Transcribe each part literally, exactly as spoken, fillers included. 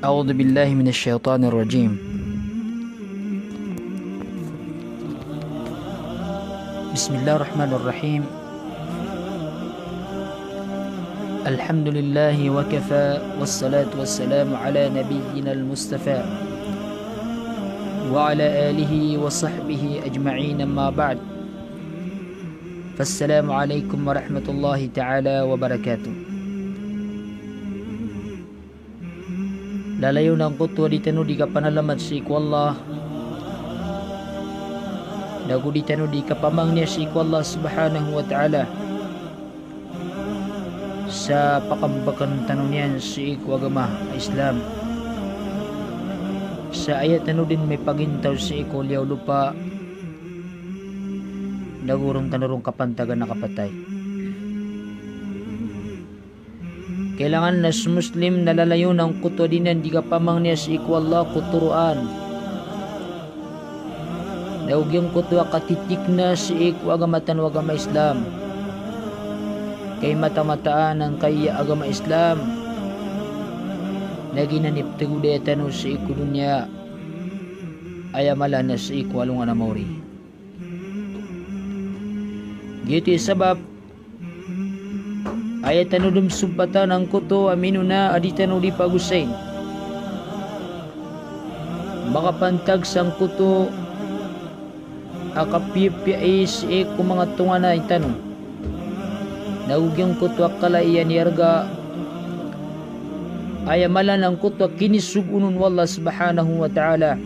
أعوذ بالله من الشيطان الرجيم. بسم الله الرحمن الرحيم. الحمد لله وكفى، والصلاة والسلام على نبينا المصطفى وعلى آله وصحبه أجمعين، أما بعد. فالسلام عليكم ورحمة الله تعالى وبركاته. Lalayon angkoto a di tano di kapanalamat sii ko Allah, nago di tano di kapamangnia sii ko Allah Subhanahu wa Ta'ala, sa pakambakan tano niyan sii ko agama Islam, sa aya tano dn mipagintaw sii ko liyawaw lopa, nago ron tano ron kapantagan a kapatay. Kailangan na so Muslim na lalayon angkoto a di niyan di kapamangnia sii ko Allah ko toroan, nago giyangkoto a katitikna sii ko agama tano a agama Islam. Ka i mataan-mataan angkaya agama Islam na giyanan i pthagodaya tano sii ko doniya, aya mala na sii ko alongan a maori. Giyoto i sabap aya tano dn sompatan angkoto a minona a di tano di pagosayn. Makapantag sangkoto a kapiyapiyai sii ko manga tonganay tano, nago giyangkoto a kala iyan i arga, aya mala na angkoto a kinisogoon on o Allah Subhanahu wa Ta'ala,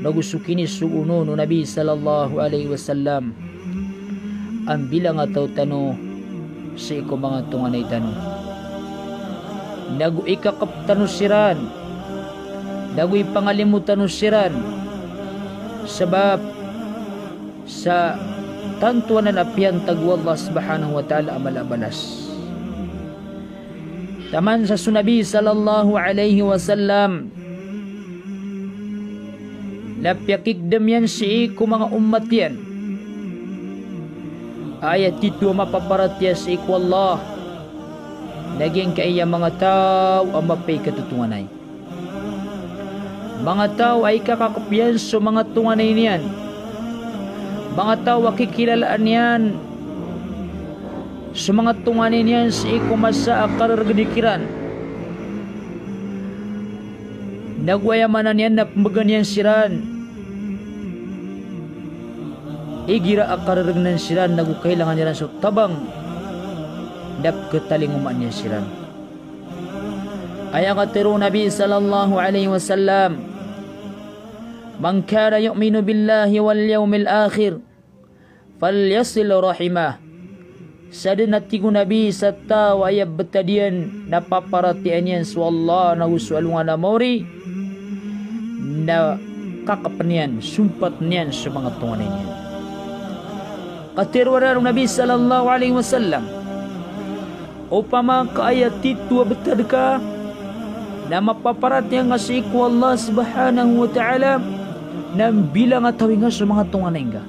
nago so kinisogoon on o Nabi sallallahu alaihi wasallam, a mbilangataw tano sii ko manga tonganay tano, nago ikakp tano siran, nago ipangalimo tano siran, sabap sa tanto anan a piyantag o Allah Subhanahu wa Ta'ala a mala a balas. Taman sa so Nabi sallallahu alaihi wasallam na piyakikdam iyan sii ko manga ommat iyan a aya tito a mapaparatiyaya sii ko Allah na giyangkaya manga taw a mapiya i katotonganay. Manga taw a ikakakp iyan so manga tonganay niyan. Manga taw a kikilalaan iyan so manga tonganay niyan sii ko masa a karargni kiran. Nago aya maana niyan na pmbgan iyan siran igira a karargnan siran, nago kailangan iran so tabang na pkhatalingoma niyan siran. Aya katharo o Nabi sallallahu alaihi wasallam, "Man kana yu'minu billahi wal yawmil akhir, falyasil rahimah." Sadn a tig o Nabi sa taw a aya btad iyan na paparatiyayaan iyan so Allah nago so alongan a maori, na kakpn iyan, sompatn iyan so manga tonganay niyan. Katharo anan o Nabi sallallahu alaihi wasallam, opama ka aya tito a btad ka na mapaparatiyaya ngka sii ko Allah Subhanahu wa Ta'ala, na mbilangatawi ngka so manga tonganay ngka.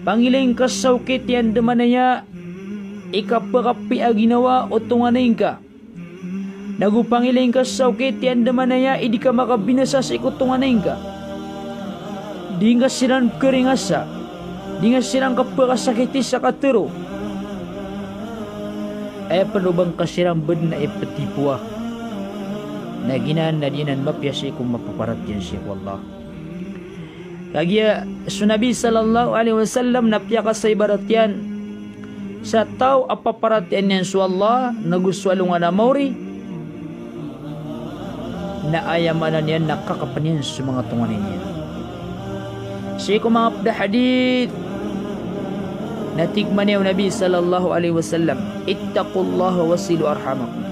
Pangilay ngka sa okit i andamanaya i kapakapiya a ginawa o tonganay ngka. Nago pangilay ngka sa okit i andamanaya i di ka makabinasa sii ko tonganay ngka. Di ngka siran pkharingasa, di ngka siran kapakasakiti sa katharo. Aya pn o ba ngka siran badn a iptipowa, na giyanan na di anan mapiya sii ko mapaparatiyaya sii ko Allah. Kagiya so Nabi sallallahu alaihi wasallam na piyakasaibarat iyan sa taw a paparatiyayaan iyan so Allah nago so alongan a maori, na aya maana niyan na kakpn iyan so manga tonganay niyan. Sii ko manga pd a hadith na tig mambo o Nabi sallallahu alaihi wasallam, "Ittaqullaha wasilu arhamakum."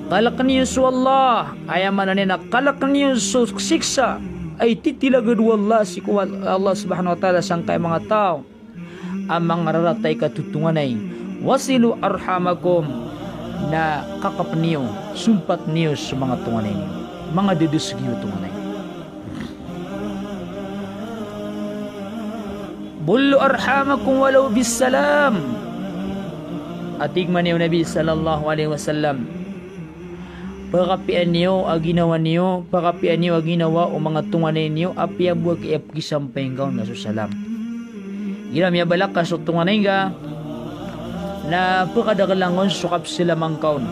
Kalkn iyo so Allah, aya maana niyan na kalkn iyo so siksa a ititilagad o Allah, sii ko Allah Subhanahu wa Ta'ala sangkai a manga taw a mangararata i katotonganay. Wasilu arhamakum, na kakpn iyo, sompatn iyo so manga tonganay niyo, manga dadasg iyo tonganay. Bullu arhamakum walaw bis salam. A tig mambo o Nabi sallallahu alaihi wasallam, Pakapiya niyo a ginawa niyo, pakapiya niyo a ginawa o manga tonganay niyo, apiya bo a kiyapkisampay ngka on na so salam. Igira miyabalak ka so tonganay ngka na pekadakelan on so kapsalaman ka on,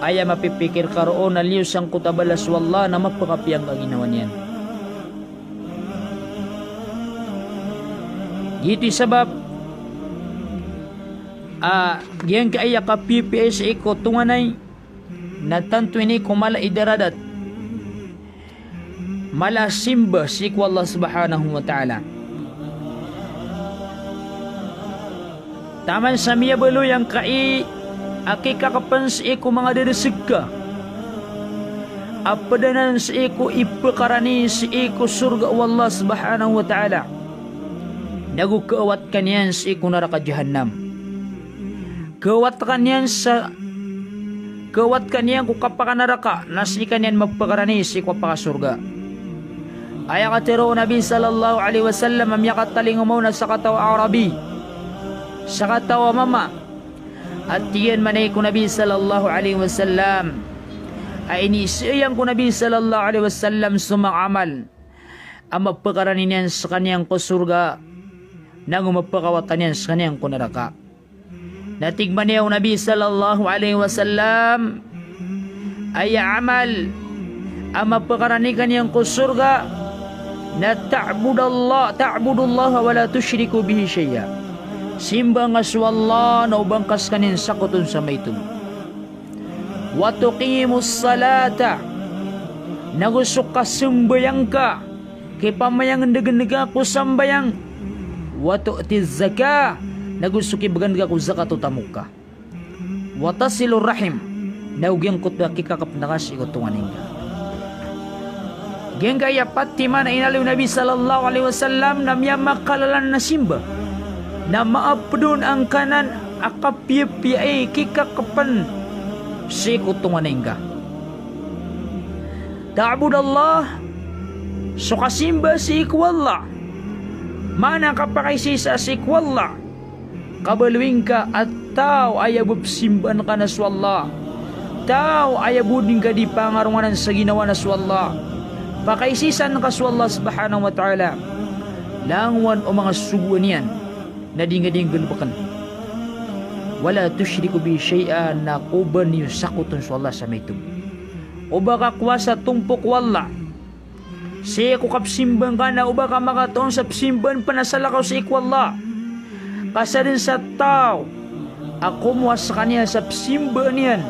aya mapipikir ka roo na liyo sangkoto a balas o Allah na mapakapiya ngka a ginawa niyan. Giyoto i sabap a giyangkaya kapipiyai sii ko tonganay na tanto ini ko mala i daradat, mala a simba sii ko Allah Subhanahu wa Ta'ala. Taman sa miyabaloy angkai a kikakepen sii ko manga dareseg ka a ped anan sii ko ipekarani sii ko sorga o Allah Subhanahu wa Ta'ala, nago kaawat ka niyan sii ko naraka Jahannam. Kaawat ka niyan sa, kaawat ka niyan ko kapakanaraka, na sii ka niyan mapekarani sii ko kapakasorga. Aya katharo o Nabi sallallahu alaihi wasallam a miyakatalingoma on a sakataw a Arabi, sakataw a mama, a tig iyan mambo ko Nabi sallallahu alaihi wasallam a iniiza iyan ko Nabi sallallahu alaihi wasallam so manga amal a mapekarani niyan sekaniyan ko sorga, nago mapekawatan iyan sekaniyan ko naraka. Na tig mambo o Nabi sallallahu alaihi wasallam, aya amal a mapekarani ka niyan ko sorga na ta'budallah, ta'budallaha wa la tushriku bihi shay'a. Simba ngka so Allah na oba ngka sekaniyan sakoton sa maito. Wa tuqimus salata, nago so kasambayang ka, kipamayangndegn ka ko sambayang. Wa tu'tiz zakah, nago so kibegan ka ko zakat o tamok ka. Wa tasilur rahim, nago giyangkoto a kikakepnaka sii ko tonganay ngka. Giyangkaya pat timan a inaloy o Nabi sallallahu alaihi wasallam na miyamakalala na simba, na maaped on angkanan a kapiyapiya i kikakepen sii ko tonganay ngka. Ta'budallah, so kasimba sii ko Allah, maana kapakaisisa sii ko Allah. Kabaloy ngka a taw a aya bo pesimbaan ka na so Allah, taw a aya bo di ngka di pangaronganan sa ginawa na so Allah, pakaisisan ka so Allah subhanahu wa ta'ala. Langowan o manga sogoan iyan na di ngka di nggalebeken. Wala tushriku bihi shay'a, na oba niyo sakoton so Allah sa maito. Oba ka kowa sa tompok o Allah sii ko kapesimbaan ka, na oba ka makatoon sa pesimbaan pen a salakaw sii ko Allah. Ka sadn sa taw a komowa sekaniyan sa pesimbaan iyan,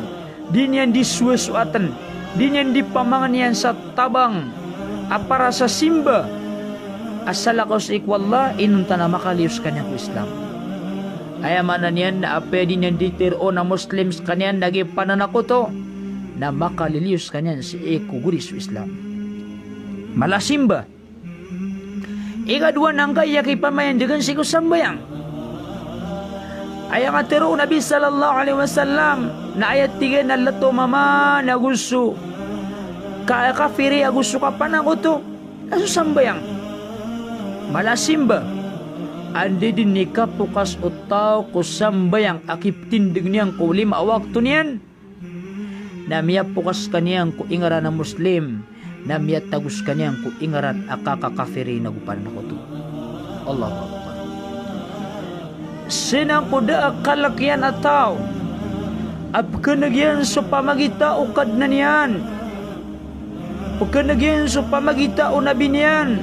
di niyan di sowasowaten, di niyan di pamangen iyan sa tabang a para sa simba a salakaw sii ko Allah, inonta na makaliyo sekaniyan ko Islam. Aya maana niyan na apiya di niyan di teroon a Muslim sekaniyan na giya pananakoto, na makaliliyo sekaniyan sii ko gori so Islam. Mala a simba. Ikadowa na angkaya kipamayandegen sii ko sambayang. Aya katharo o Nabi sallallahu alaihi wasallam na aya tig iyan a leto mama na go so ka-, kafiri ago so kapanakoto na so sambayang. Mala a simba. Anda den i kapokas o taw ko sambayang a kiptindeg niyan ko lima a wakto niyan, na miyapokas sekaniyan ko ingaran a Muslim, na miyatago sekaniyan ko ingaran a kakakafiri nago pananakoto. Allahu Akbar. Sii na ko da a kalek iyan a taw a pekeneg iyan so pamagita o Kadnan iyan, pekeneg iyan so pamagita o Nabi niyan,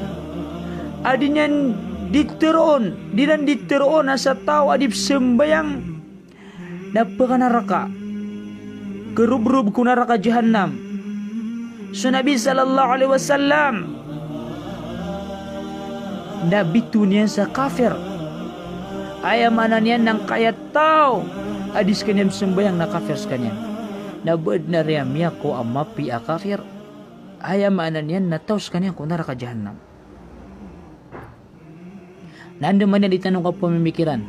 a di niyan di teroon, di niyan di teroon a sa taw a di pesambayang na pekanaraka, kerobrob ko naraka Jahannam so Nabi sallallahu alaihi wasallam, na bitowan iyan sa kafir. Aya maana niyan na angkaya taw a di sekaniyan pesambayang na kafir sekaniyan. Na ba den a riya miyakowa a mapiya a kafir, aya maana niyan na taw sekaniyan ko naraka Jahannam. Na anda man iyan di tano kapamimikiran.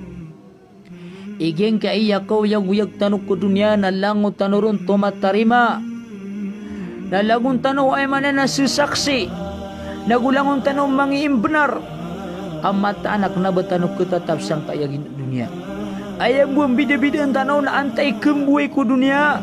Igingkai a kaoyagoyag tano ko doniya na langon tano ron tomatarima. Na langon tano, aya maana niyan na sesaksi. Nago langon tano mangiimbenar a mataan a kena ba tano ketatap sangkai a gina doniya. Aya bo a mbidabidaan tano na antai kembowai ko doniya.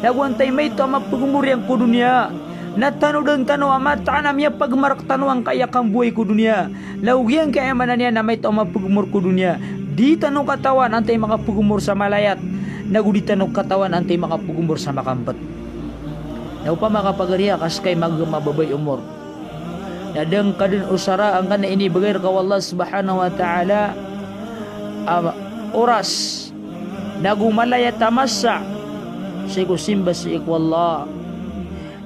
Nago antai maito a mapegomor iyan ko doniya, na tano den tano a mataan a miyapagmarek tano angkaya kambowai ko doniya. Laog iyan kaya maana niyan na maito a mapegomor ko doniya, di tano katawan antai makapegomor sa malayat, nago di tano katawan antai makapegomor sa makambet. Na opama ka pagariya ka seka i magema a babay omor, na da ngka den osara angkanan a inibegay reka o Allah subhanahu wa ta'ala a oras nago malayat a masa sii ko simba sii ko Allah.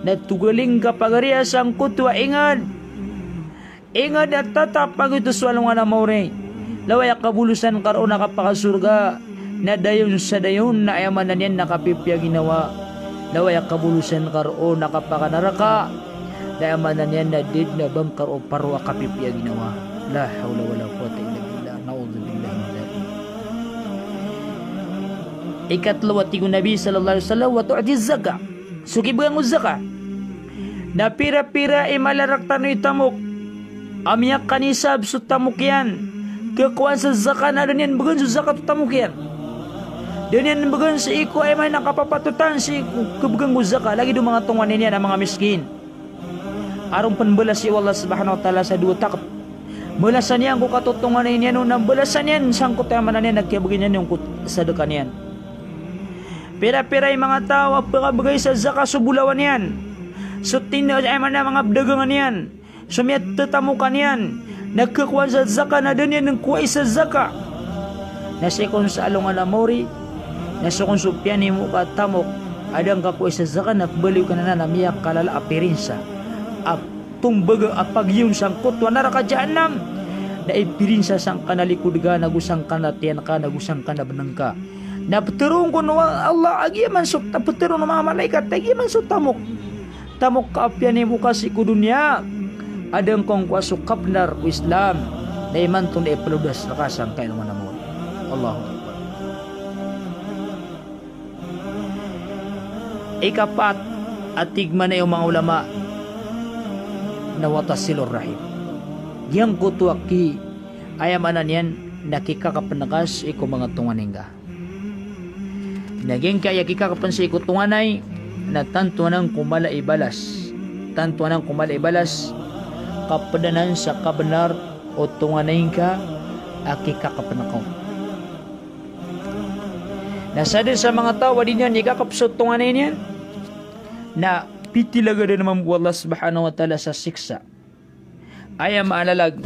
Na togalingka pagariya sangkoto a inged, inged a tatap a giyoto so alongan a maori. Lawaya kabolosan ka roo na kapakasorga, na dayon sa dayon na aya maana niyan na kapipiya ginawa. Lawaya kabolosan ka roo na kapakanaraka, na aya maana niyan na di den a ba ngka roo paro a kapipiya ginawa. La hawla wala quwwata illa billah. Na'udhubillahi min dhalik. Ikatlo a tig o Nabi sallallahu alaihi wasallam, wa tu'ti zaka. So kibegay o zaka. Na pira-pira i mala rektano i tamok a miyakanisab so tamok iyan, kekowaan sa zaka na da niyan begen so zaka o tamok iyan. Da niyan begen sii ko aya maana kapapatotan sii ko kebegay o zaka, lagid o manga tonganay niyan a manga miskin. Aron pen balas o Allah subhanahu wa ta'ala sa dowa takep. Balasan iyan ko katotonganay niyan on, na balasan iyan sangkoto aya maana niyan na kiyabegay niyan on ko sadeka niyan. Pira-pira i manga taw a pekabegay sa zaka so bolawan iyan, so tindo, aya maana manga pedagangan iyan, so miyatetamokan iyan, na kekowaan sa zaka na da niyan kowai sa zaka. Na sii kon sa alongan a maori, na sii kon so piyanimo ka a tamok a da ngka kowai sa zaka na pebaloy ka anan a miyakalala a pirinsa a tombaga a pagiyon sangkoto a naraka jahannam. Na ipirinsa sangkanan a likod ka, nago sangkanan a tiyan ka, nago sangkanan a beneng ka. Na peteroon kon o Allah a giyaman so, peteroon o manga malaikat a giyaman so tamok. Tamok ka a piyanimo ka sii ko doniya a da ngka on kowaa so kabenar o Islam. Na imanto na iplodas reka sangkai a alongan a maori. Allahu Akbar. Ikapat a tig mambo o manga ulama na wa tasilur rahim. Giyangkoto a ki, aya maana niyan na kikakapen ka sii ko manga tonganay ngka. Na giyangkaya kikakapen sii ko tonganay, na tanto anan ko mala i balas. Tanto anan ko mala i balas, kaped anan sa kabenar o tonganay ngka a kikakapen ka on. Na sadn sa manga taw a di niyan ikakap so tonganay niyan, na pitilagadan mambo o Allah subhanahu wa ta'ala sa siksa. Aya maana lalag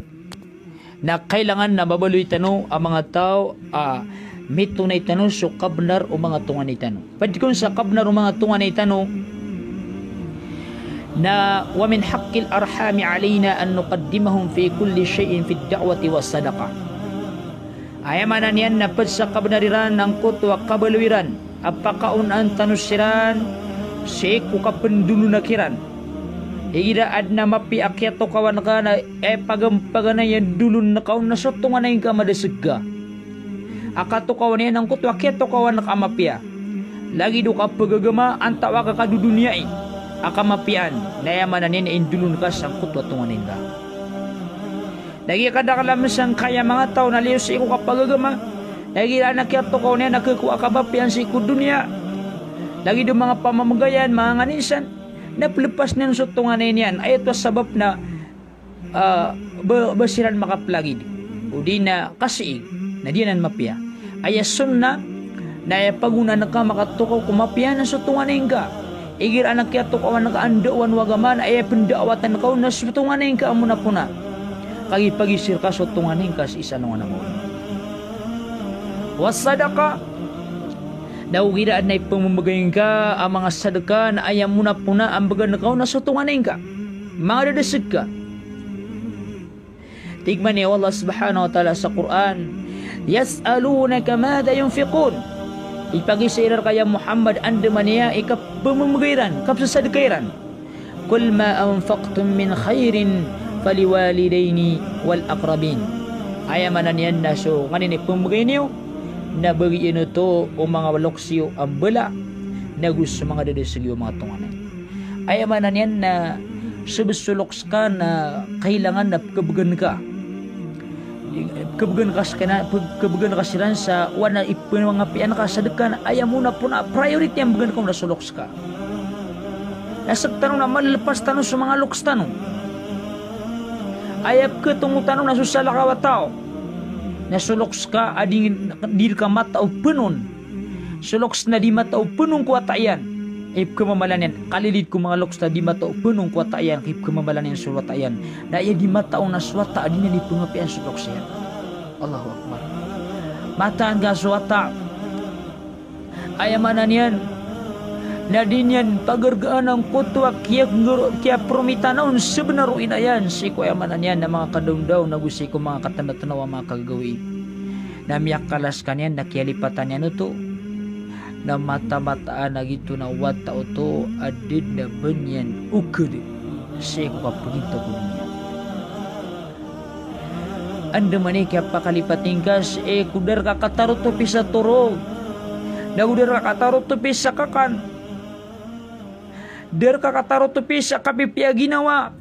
na kailangan na babaloy tano a manga taw a mitonay tano so kabnar o manga tonganay tano. Pd kon sa kabnar o manga tonganay tano na, "Wa min haqqil arhami alayna an nuqaddimahum fi kulli shay'in fid da'wati was sadaqah." Aya maana niyan na pd sa kabnar iran angkoto a kabaloy iran a pakaonaan tano siran sii ko kapndolona kiran. Igira adn a mapiya a kiyatokawan ka na, eh, pagampaganay a dolon ka on na so tonganay ngka a madasg ka a katokawan iyan angkoto a kiyatokawan ka a mapiya. Lagid o kapagagama antaa ka kadodoniyai a kamapiyaan, na aya maana niyan na indolon ka sangkoto a tonganay ngka. Lagid a kadakl a msangkaya manga taw na liyo sii ko kapagagama, lagid a kiyatokawan iyan a khakowa a kamapiyaan sii ko doniya. Lagid o manga pamamgayan, manga nganin san, na plpas niyan so tonganay niyan. Aya oto a sabap na, ah, ba, ba siran makaplagid odi na kasiig, na di anan mapiya. Aya sunnah na aya pagonaan ka makatokaw ko mapiya na so tonganay ngka. Igira a kiyatokawan ka a ndaowan o agama na aya pndawatan ka on na so tonganay ngka a monapona. Kagiya pagisir ka so tonganay ngka sii sa alongan a maori. Was sadaqah, na ogira adn a ipmbgay ngka a manga sadka na aya monapona a mbgan ka on na so tonganay ngka. Manga dadasg ka. Tig mambo o Allah subhanahu wa ta'ala sa Qur'an, "Yas'alunaka madha yunfiqun." Ipagiza iran rka ya Muhammad anda mambo i kapmbgay iran, kapsasadka iran. "Qul ma anfaqtum min khairin faliwalidayni wal aqrabin." Aya maana niyan na so nganin a pmbgay niyo, na bagi iyan oto o manga loks iyo a mbala, nago so manga dadasg iyo a manga tonganay. Aya maana niyan na so bs o loks ka na kailangan na pkabgan ka. Kebegen ka sekena, pe-, kebegen ka siran sa wana ipengapian ka sa dekan, aya mona pon a priority a mbegen ka on na so loks ka. Na sektano na malelepas tano so manga loks tano. Aya peketongo tano na so salakaw a taw. Na so loks ka a di, di reka matao penon. So loks na di matao penon ko wata iyan. Ipekemamala niyan, kalilid ko manga loks na di matao penon ko wata iyan, ipekemamala niyan so wata iyan. Na aya di matao na so wata a di niyan ipengapian so loks iyan. Allahu Akbar. Mataan ka so wata. Aya maana niyan na di niyan pagergaan angkoto a kiya-, kiyaperomita on sebenar o ina iyan, sii ko aya maana niyan na manga kadaondaw, nago sii ko manga katandatandaw a manga kagagawii. Na miyakala sekaniyan na kiyalipatan iyan oto. Na mataan-mataan a giyoto na wata oto a da den a ba niyan oked sii ko kapegintaw ko doniya. Andamanaya i kiyapakalipat ingka sii ko da reka katarotopi sa torog, nago da reka katarotopi sa kakan, da reka katarotopi sa kapipiya ginawa.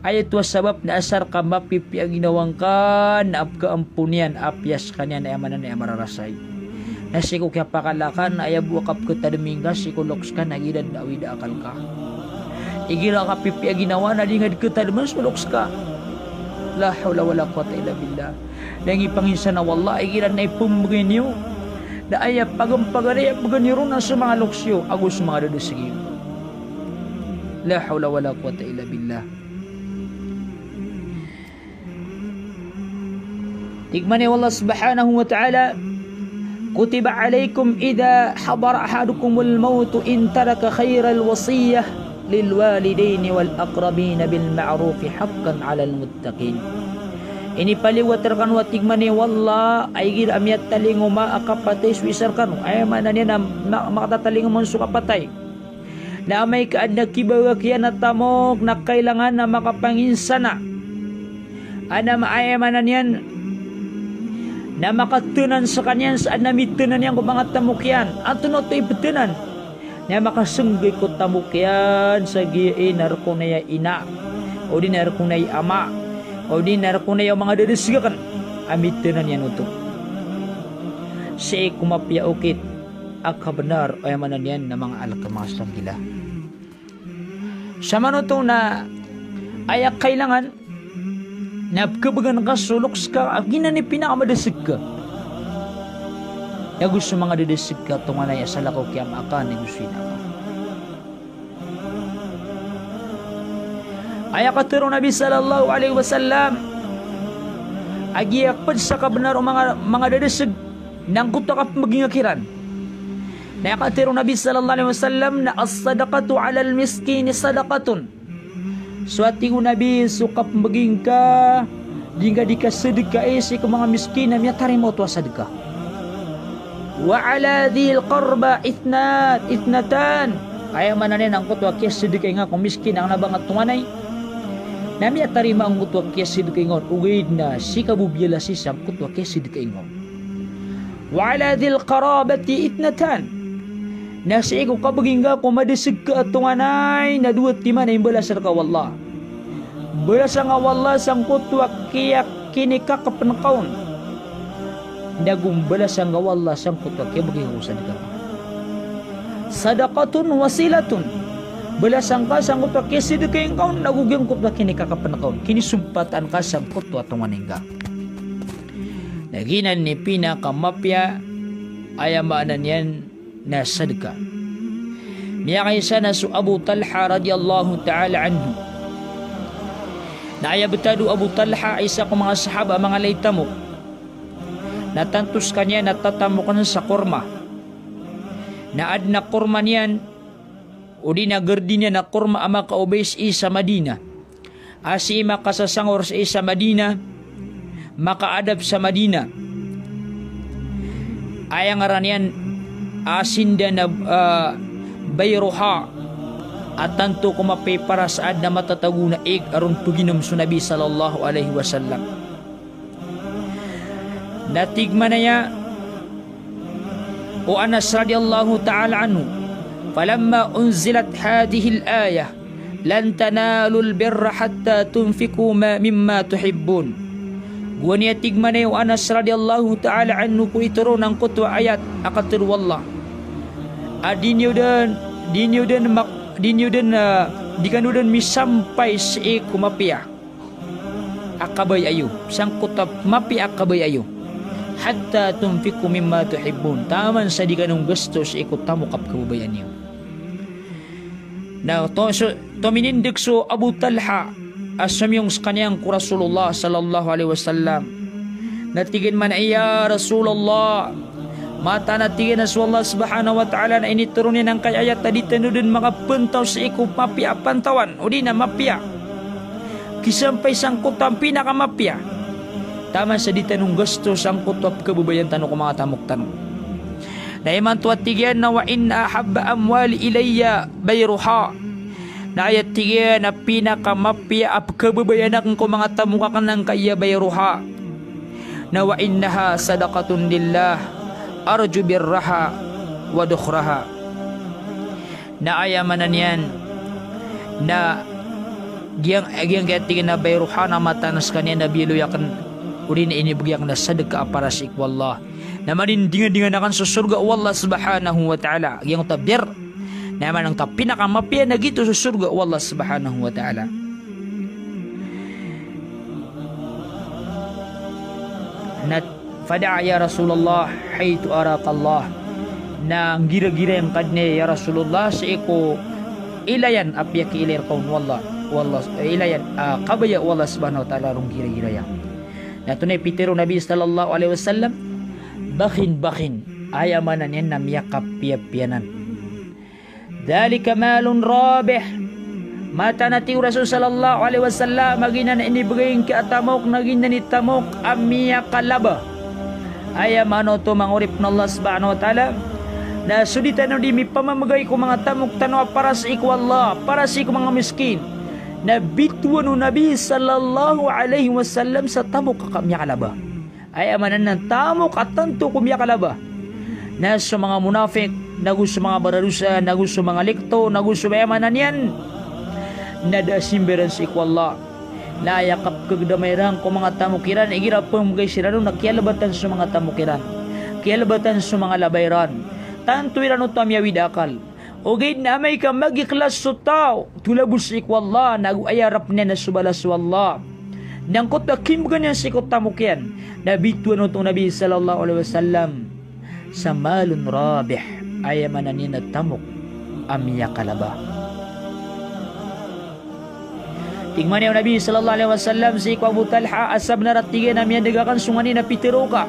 Aya oto a sabap na asar ka mapipiya ginawa ngka na pekaampon iyan, apiya sekaniyan, aya maana niyan, a mararasay. Na sii ko kiyapakala ka na aya bo a kapeketadem ingka sii ko loks ka na igira den awid a akal ka. Igira kapipiya ginawa na di nga den ketademen so loks ka. La hawla wala quwwata illa billah. Na ingipanginsana o Allah, igira na ipembegay niyo na aya pagempaganay a begen iyo ron na so manga loks iyo ago so manga dadeseg iyo. La hawla wala quwwata illa billah. Tig mambo o Allah subhanahu wa ta'ala, "Kutiba alaykum idha hadara ahadakumul mawtu in taraka khayral wasiyatu lil walidayni wal aqrabina bil ma'rufi haqqan 'alal muttaqin." Inipaliwat rekano, a tig mambo o Allah, a igira a miyatalingoma a kapatay so isa rekano, aya maana niyan na ma-, makatatalingoma on so kapatay. Na amay ka aden a kibagak iyan a tamok na kailangan a makapanginsana. Aden a ma-, aya maana niyan na makatenan sekaniyan sa aden a mitenan iyan ko manga tamok iyan. Antonaa oto i petenan? Na makasenggay ko tamok iyan sa giya i na rek on aya ina, odi na rek on aya ama, odi na rek on aya o manga dadeseg aken a mitenan iyan oto. Sii ko mapiya okit a kabenar, aya maana niyan na manga alek a manga sanggila. Samanoto na aya kailangan na pekebegen ka so loks ka a giyanan i pinakamadeseg ka. Ago so manga dadeseg ka tonganay a salakaw ki ama ka, ago so ina ka. Aya katero o Nabi sallallahu alaihi wasallam a giyaped sa kabenar o manga, manga dadeseg na angkoto a kapembeging ka kiran. Na aya katero o Nabi sallallahu alaihi wasallam na as-sadaqatu alal miskini sadaqatun. So, a tig o Nabi, so kapembeging ka, di nga di kasedeka sii ko manga miskin na miyatarima oto a sadeka. Wa ala dhil qurba ithna-, ithnatan. Aya maana niyan na angkoto a kiyasedekay nga ko miskin a kena ba nga tonganay, na miyatarima angkoto a kiyasedekay nga on, ogaid na sii ka bo biyalasi sangkoto a kiyasedekay nga on. Wa ala dhil qarabati ithnatan. Na sii ko kabeging ka ko madeseg ka a tonganay na dowa timan a imbalasan ka o Allah. Balasan ka o Allah sangkoto a kiya-, kinikakapen ka on. Nago mbalasan ka o Allah sangkoto a kiyabeging ka ko sadeka. Sadaqatun wa silatun. Balasan ka sangkoto a kiyasedekay ngka on, nago giyangkoto a kinikakapen ka on. Kinisompatan ka sangkoto a tonganay ngka. Na giyanan i pinakamapiya, aya maana niyan na sadeka. Miyakaisa na so Abu Talha radiyallahu ta'ala anhu. Na aya betad o Abu Talha, isa ko manga sahaba a manga lay tamok. Na tanto sekaniyan na tatamoken sa korma. Na aden a korma niyan, odi na gerdi niyan a korma a makaobay sii sa Madinah. A sii makasasangor sii sa Madinah, makaadap sa Madinah. Aya ngaran iyan a sinda na, ah, Bayruha, a tanto ko mapiya i paras a aden a matatago na ig a ron peginom so Nabi sallallahu alaihi wasallam. Na tig mambo o Anas radiyallahu ta'ala anhu, "Falamma unzilat hadhihil ayah, lan tanalul birra hatta tunfiqu ma, mimma tuhibbun." Gowani a tig mambo o Anas radhiyallahu ta'ala anhu ko itoron angkoto a ayat a katharo o Allah a di niyo dn, di niyo dn mak-, di niyo dn, ah, di kano dn misampay sii ko mapiya a kabaya iyo, sangkoto a mapiya a kabaya iyo. Hatta tunfiqu mimma tuhibbun. Taman sa di kano nggasto sii ko tamok a pkhababayaan iyo. Na to, so, tominindg so Abu Talha a somiyong skaniyan ko Rasulullah sallallahu alaihi wasallam. Na tig iyan mambo, "Ya Rasulullah, mataan a tig iyan a so Allah subhanahu wa ta'ala na initoron iyan angkai a ayat a di tano dn makapntaw sii ko mapiya a pantawan, odi na mapiya, kisampay sangkoto a pinakamapiya. Taman sa di tano nggasto sangkoto a pkhababayaan tano ko manga tamok tano." Na imanto a tig iyan na, "Wa inna ahabba amwali ilayya bayruha." Na aya tig iyan a pinakamapiya a pkhababayaan akn ko manga tamok akn angkaya bayruha. Na wa innaha sadaqatun lillah, arju birraha wa dukhraha. Na aya maana niyan na giyang, giyangkaya tig iyan a bayruha na mataan a skaniyan na biyaloy akn, odi na inibgay akn a sadka a para sii ko Allah. Na madindingan-dingan akn so sorga o Allah subhanahu wa ta'ala. Giyangkoto a birr na aya maana angkoto a pinakamapiya na giyoto so sorga o Allah subhanahu wa ta'ala. Na fada'a, "Ya Rasulullah, haythu araka Allah." Na nggiragira iyan ka dn, ya Rasulullah, sii ko ilayan a piyakiilay rka on o Allah, o Allah, eh, ilayan, ah, kabaya o Allah subhanahu wa ta'ala ron nggiragira iyan. Na antonaa i pitharo o Nabi sallallahu alaihi wasallam? Bakhin, bakhin. Aya maana niyan na miyakapiyapiya anan. Dhalika malun rabih. Mataan a tig o Rasul sallallahu alaihi wasallam a giyanan a inibgay ngka a tamok na giyanan i tamok a miyakalaba. Aya maana oto, manga oripn o Allah subhanahu wa ta'ala, na so di tano di mipamamgay ko manga tamok tano a para sii ko Allah, para sii ko manga miskin, na bitowan o Nabi sallallahu alaihi wasallam sa tamok a miyakalaba. Aya maana niyan na tamok a tanto ko miyakalaba. Na so manga munafik, nago so manga baradosa, nago so manga likto, nago so, aya maana niyan na da a simba iran sii ko Allah. Na aya kapkhagdama iran ko manga tamok iran, igira pmamgay siran on na kiyalbatan so manga tamok iran, kiyalbatan so manga laba iran. Tanto iran oto a miyawid a akal. Ogaid na amay ka magikhlas so taw, tolabos sii ko Allah, nago aya arap niyan na so balas o Allah. Na angkoto a kimbgan iyan sii ko tamok iyan, na bitowan oto o Nabi sallallahu alaihi wasallam sa malun rabih, aya maana niyan na tamok a miyakalaba. Tig mambo o Nabi sallallahu alaihi wasallam sii ko Abu Talha a sabnar a tig iyan a miyadg akn so nganin a pitharo ka.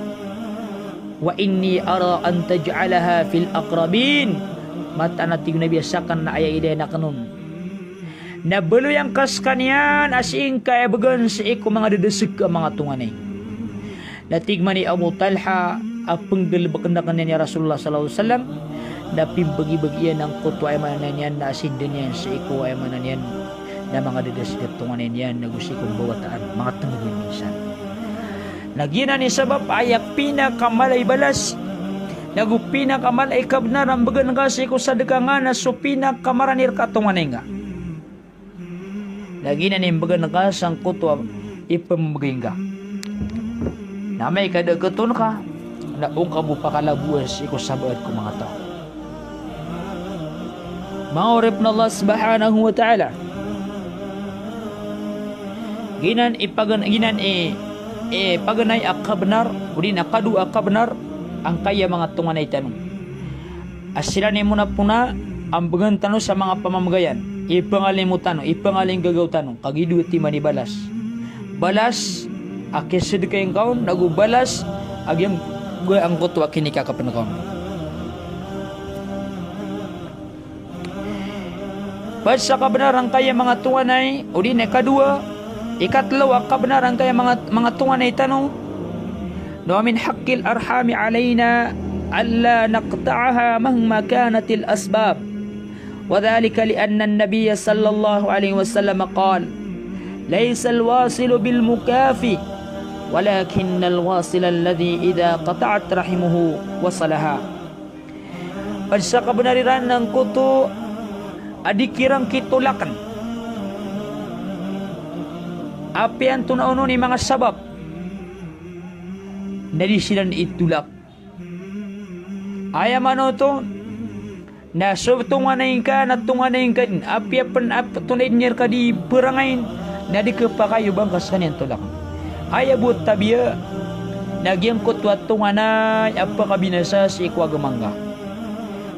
Wa inni ara an taj'alaha fil aqrabin. Mataan a tig o Nabi a sakn na aya idayan akn on na baloyan ka skaniyan a sii ngka aya bgan sii ko manga dadasg a manga tonganay. Na tig mambo i Abu Talha a pnggalbkn akn iyan ya Rasulullah sallallahu alaihi wasallam, na pimbagibagi iyan angkoto, aya maana niyan na asinda niyan sii ko, aya maana niyan na manga dadasg a tonganay niyan, nago sii ko mbawataan, manga tngd iyan minsan. Na giyanan i sabap a aya pinakamala i balas, nago pinakamala i kabnar a mbgan ka sii ko sadka nga na so pinakamarani rka a tonganay nga. Na giyanan i mbgan ka sangkoto a ipmbgay nga. Na amay ka da a kton ka, na ongka bo pakalabowan sii ko sabaad ko manga taw. Manga oripn o Allah subhanahu wa ta'ala. Giyanan i pagan-, giyanan i, i paganay a kabnar, odi na kadowa a kabnar, angkaya manga tonganay tano. A siran i mona pona a mbgan tano sa manga pamamgayan, ipangalimo tano, ipangalinggagaw tano, kagiya dowa timan i balas. Balas a kiyasadkay ngka on, nago balas a giyangkoto a kinikakapn ka on. Pd sa kabnar angkaya manga tonganay, odi na ikadowa, ikatlo a kabnar angkaya manga, manga tonganay tano, na wa min haqqil arhami alaina alla naqta'aha mahma kanatil asbab. Wa dhalika li anna an-nabiyya sallallahu alaihi wasallam qal, "Laysal wasilu bil mukafi, walakinnal wasila alladhi idha qata'at rahimuhu wasalaha." Pd sa kabnar iran angkoto a di kiran kitolakn. Apiya antonaa onon i manga sabap na di siran itolak. Aya maana oto na so tonganay ngka na tonganay ngka dn, apiya pn a tonganay dn iyan rka di parangayn, na di khapakay o ba ngka skaniyan tolakn. Aya bo a tabiya na giyangkoto a tonganay a pakabinasa sii ko agama ngka.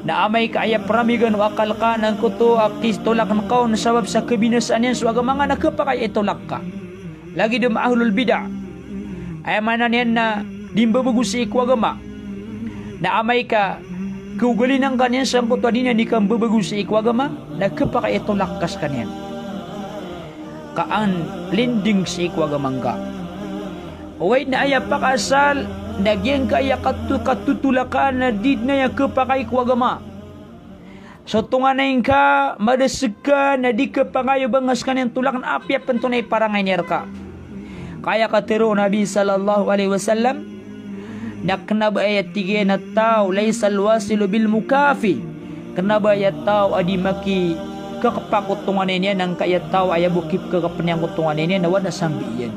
Na amay ka aya pramigan o akal ka na angkoto a kitolakn ka on sabap sa kabinasaan iyan so agama ngka, na khapakay a itolak ka. Lagid o manga ahlul bid'ah. Aya maana niyan na di mbabago sii ko agama. Na amay ka khaogalian ka niyan sangkoto a di niyan di kambabago sii ko agama, na khapakay a itolak ka skaniyan. Ka an linding sii ko agama ngka. Oway, na aya pakaasal na giyangkaya kato-, katotolakan na di dn aya khapakay ko agama. So tonganay ngka, madasg ka na di khapakay o ba ngka skaniyan tolakn apiya pn tonganay parangayn iyan rka. Ka aya katharo o Nabi sallallahu alaihi wasallam, na kna ba aya tig iyan a taw, "Laisal wasilu bil mukafi." Kna ba aya taw a di makikakpa ko tonganay niyan angkaya taw a aya bo kipkhakapn iyan ko tonganay niyan na o adn a sambi iyan.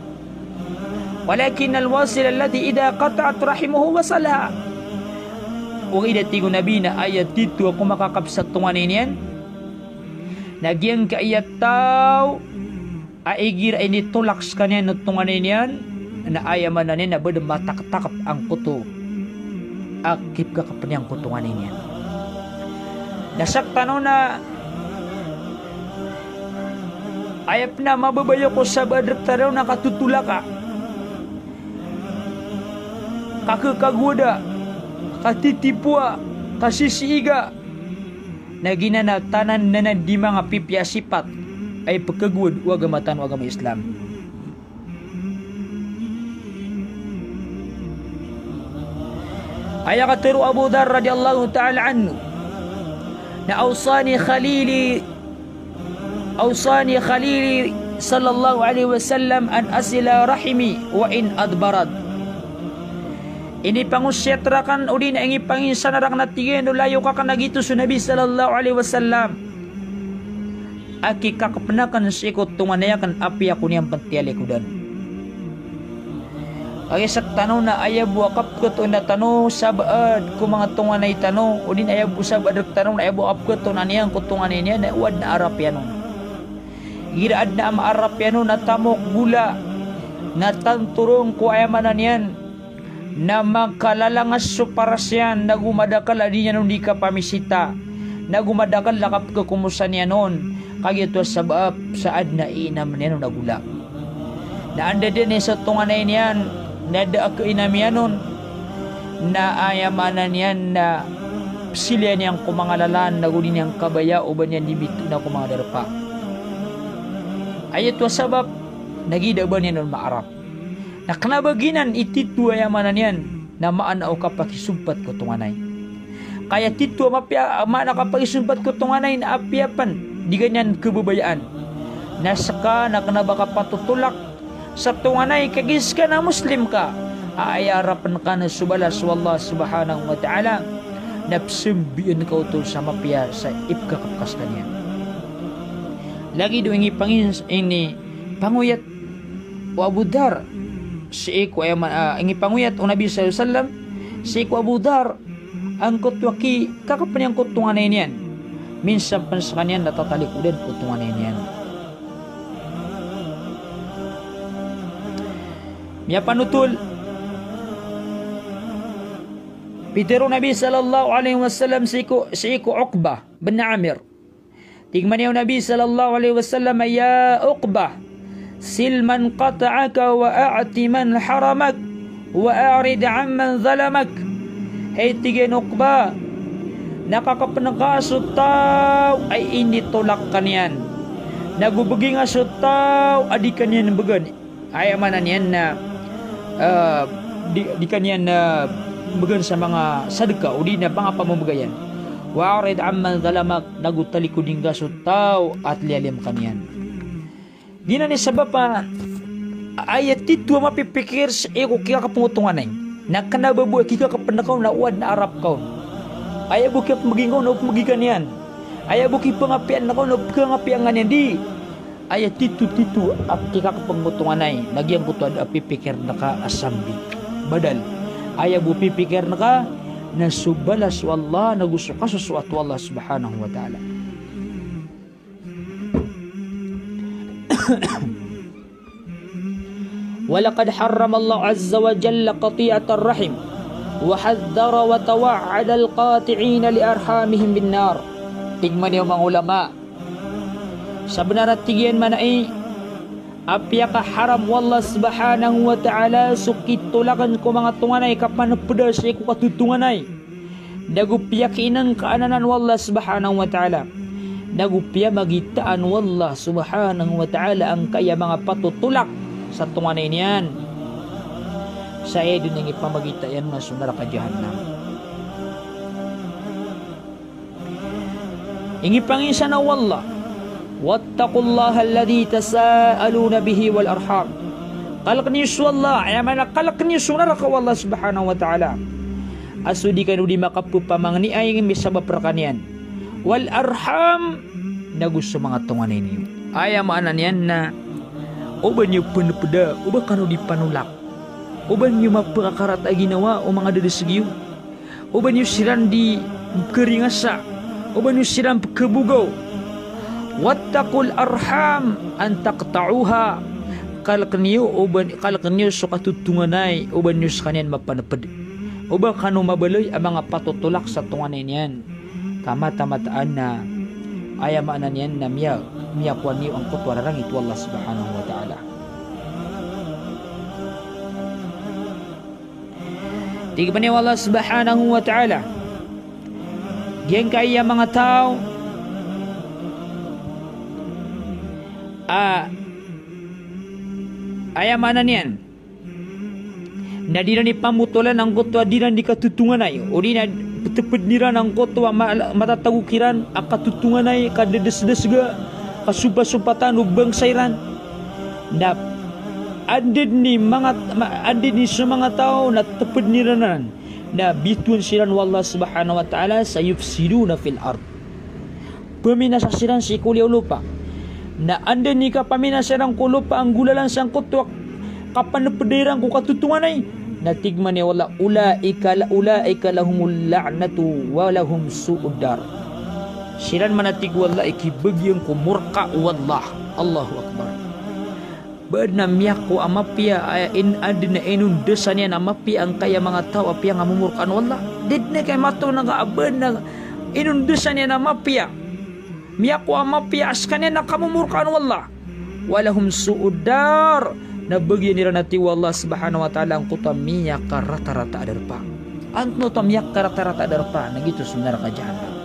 "Walakinnal wasil alladhi idha qata'at rahimuhu wasalaha." Ogaid a tig o Nabi na aya tito a komakakap sa tonganay niyan na giyangkaya taw a igira initolak skaniyan o tonganay niyan, na aya maana niyan na ba dn mataktakp angkoto a kipkhakapn iyan ko tonganay niyan. Na sktano na aya pn a mababaya ko sabaad rktano na katotolaka, kakhakagowada, katitipoa, kasisiiga. Na giyanan a tanan anan di manga pipiya a sipat a ipkhagowad o agama tano a agama Islam. Aya katharo o Abu Dharr radhiyallahu ta'ala anhu, na awsani khalili, awsani khalili sallallahu alaihi wasallam an asila rahimi wa in adbarat. Inipangosiyat rakn odi na ingipanginsan rakn a tig iyan o layok akn a giyoto so Nabi sallallahu alaihi wasallam a kikakapn akn sii ko tonganay akn apiya ko niyan pn tiyalikodan. Kagiya sktano na aya bo a kapkhatoona tano sabaad ko manga tonganay tano, odi na aya bo sabaad rktano na aya bo a kapkhatoona niyan ko tonganay niyan na o adn a arap iyan on. Igira adn a maarap iyan on na tamok, gola, na tanto ron ko aya maana niyan na makalalangas so paras iyan, nago madakl a di niyan on di kapamisita, nago madakl a kapkhakomosa niyan on, kagiya oto a sabap sa adn a iinam niyan on a gola. Na anda dn i so tonganay niyan na da a kainam iyan on, na aya maana niyan na psiliyan iyan ko manga lalan, nago di niyan kabaya o ba niyan di mitoon ko manga darpa. Aya oto a sabap na giya da a ba niyan on maarap. Na kna ba giyanan i tito a aya maana niyan na maana o kapakisompat ko tonganay. Ka aya tito a mapiya, maana kapakisompat ko tonganay na apiya pn di ka niyan khababayaan, na ska na kna ba kapatotolak sa tonganay, kagiya ska na Muslim ka, a aya arapn ka na so balas o Allah subhanahu wa ta'ala na psambian ka oto sa mapiya sa ipkhakapkas ka niyan. Lagid o ingipangin-, inipangoyat o Abu Dhar sii ko aya ma-, ah, ingipangoyat o Nabi sallallahu alaihi wasallam sii ko Abu Dhar angkoto a kikakapn iyan ko tonganay niyan. Minsan pn skaniyan na tatalikodan ko tonganay niyan. Miyapanotol, pitharo o Nabi sallallahu alaihi wasallam sii ko, sii ko Uqbah bin Amir. Tig mambo o Nabi sallallahu alaihi wasallam, "Ya Uqbah, sil man qata'aka wa a'ti man haramak, wa a'rid amman zalamak." Hay, tig iyan, Uqbah, na kakapn ka so taw a initolak ka niyan, nago bgi nga so taw a di ka niyan bgan. Aya maana niyan na, eh, di, di ka niyan, eh, bgan sa manga sadka, odi na manga pamamagayan. Wa a'rid amman zalamak, nago talikodi nga so taw a tliyalim ka niyan. Giyanan i sabap a aya tito a mapipikir sii ko kikakapn o tonganay na kna ba bo a kikakapn ka on na o adn a arap ka on. Aya bo kiyapmbgi nga on na o pmbgi ka niyan. Aya bo kipangapiyaan ka on na o pkangapiyaan ka niyan. Di. Aya tito-tito a kikakapn ko tonganay na giyangkoto a da a pipikirn ka a sambi. Badal. Aya bo pipikirn ka na so balas o Allah, nago so kasosoat o Allah subhanahu wa ta'ala. Wa laqad harrama Allahu azza wa jalla qati'atar rahim, wa hadhdhara wa tawa'ada al-qati'ina li arhamihim bin nar. Tig man iyan o manga ulama, sabnar a tig iyan manaya a piyakaharam o Allah subhanahu wa ta'ala so kitolakn ko manga tonganay, kapanpda sii ko katotonganay. Nago piyakiinngkaan anan o Allah subhanahu wa ta'ala. Nago piyamagitaan o Allah subhanahu wa ta'ala angkaya manga patotolak sa tonganay niyan. Sa aya dn a ingipamagita iyan na so naraka jahannam. Ingipanginsana o Allah, "Wattaqullaha alladhi tasaaluna bihi wal arham." Kalkn iyo so Allah, aya maana kalkn iyo so naraka o Allah subhanahu wa ta'ala a so di kano di makapphangniay misabap rkaniyan. Wal arham, nago so manga tonganay niyo. Aya maana niyan na oba niyo pnpda, oba kano di panolak, oba niyo mapkakarata a ginawa o manga dadasg iyo. Oba niyo siran di pkaringasa, oba niyo siran pkabogaw. Wattaqul arham an taqta'uha. Kalkn iyo, oba, kalkn iyo so katotonganay, oba niyo skaniyan mapanpd. Oba kano mabaloy a manga patotolak sa tonganay niyan. Ka mataan-mataan na aya maana niyan na miya, miyakowa niyo angkoto a rarangit o Allah subhanahu wa ta'ala. Tig man iyan o Allah subhanahu wa ta'ala, giyangkaya manga taw a, aya maana niyan na di iran ipamotolan angkoto a di iran di katotonganay, odi na ptpdn iran angkoto a ma-, matatago kiran a katotonganay, kadadasdasga, kasopasompatan o bangsa iran. Na anda dn i manga, ma-, anda dn i so manga taw na tpdn iran anan, na bitowan siran o Allah subhanahu wa ta'ala, sa yufsiduna fil ard. Pminasa siran sii ko liyawaw lopa. Na anda dn i kapaminasa iran ko lopa a nggolalan sangkoto a kapanpda iran ko katotonganay. Na tig man iyan o Allah, ulaika la-, ulaika lahumul la'natu wa lahum su'ud dar. Siran man a tig o Allah i kibagian ko morka o Allah. Allahu Akbar. Ba adn a miyakowa a mapiya a in-, adn a inondasan iyan a mapiya angkaya manga taw a piyangamomorkaan o Allah. Di dn i kay mato na ka a ba adn a inondasan iyan a mapiya. Miyakowa a mapiya a skaniyan a kamomorkaan o Allah. Walahum su'ud dar. Na bagian iran a tig o Allah subhanahu wa ta'ala angkoto a miyakaratarata a darpa. Antonaa oto a miyakaratarata a darpa? Na giyoto so naraka jahannam.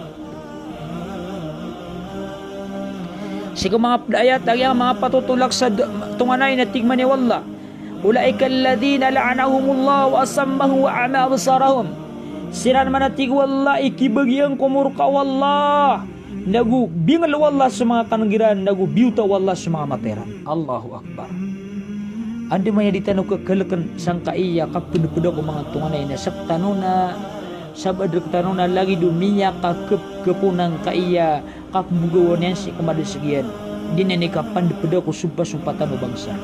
Sii ko manga pd a ayat a giyangkai a manga patotolak sa d-, tonganay na tig man iyan o Allah, ulaika alladhina la'anahumullahu wa asammahum wa a'ma absarahum. Siran man a tig o Allah i kibagian ko morka o Allah, nago bingl o Allah so manga kaneg iran, nago biyota o Allah so manga mata iran. Allahu Akbar. Andamanaya di tano khakalkn sangkaya kapnpda ko manga tonganay na sktano na, sabaad rktano na lagid o miyakakpkp on angkaya kapmbogawan iyan sii ko madasg iyan. Di niyan i kapandpda ko sompasompatan o bangsa.